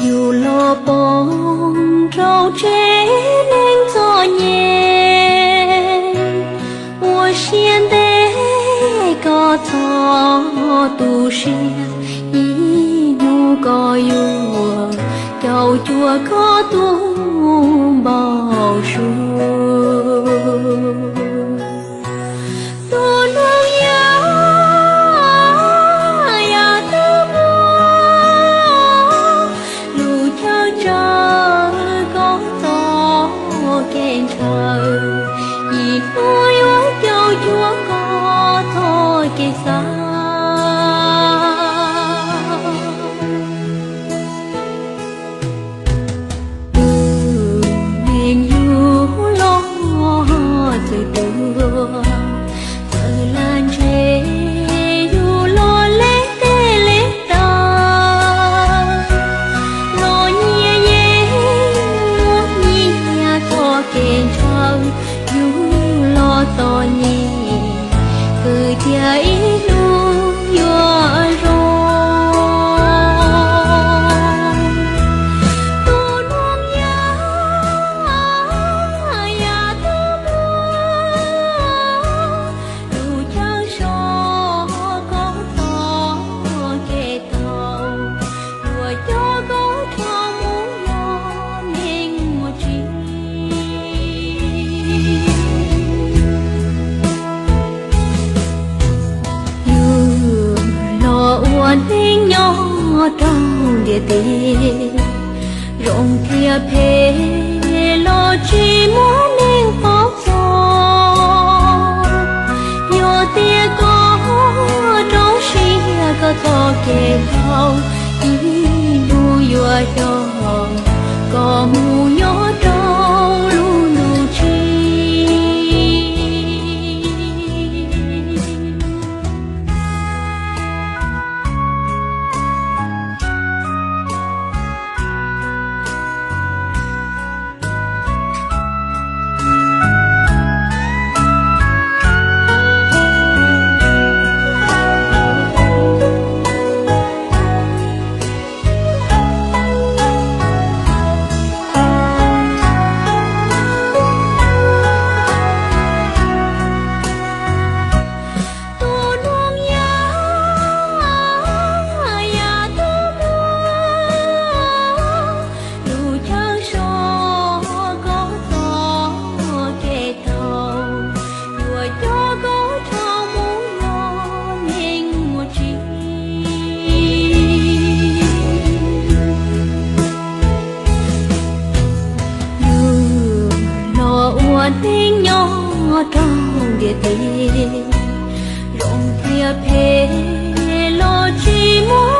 Yus los poob rau tsev neeg txom nyem, ua siab ntev koj txhob tu siab, ib hnub koj yuav caum cuag koj tus npau suav. Tus hluas yau, yam tus muaj lus chaw tsawv koj txoj kev ntshaw, ib hnub yuav caum cuag koj txoj kev xav. Tus neeg yug los txawm tuag, txawm lam ntshe yug los le teb le taw, los nyias yeej muaj nyias txoj kev ntshaw. Yug los txom nyem, kawm tias ib hnub yuav zoo. Tus hluas yau, yam tus muaj lus chaw sov koj txoj kev tau, yuav coj koj rov mus yos neeg mus tsis. Yug los ua neeg nyob rau ntiaj teb, zoo thiab phem los tsis muaj neeg paub txog. Yog tias koj rau siab koj txoj kev tau, ib hnub yuav xyov koj mus nyob rau lub ntuj tsis. Tus hluas yau, yam tus muaj lus chaw sov koj txoj kev tau, yuav coj koj rov mus yos neeg mus tsis. Yug los ua neeg nyob rau ntiaj teb, zoo thiab phem los tsis muaj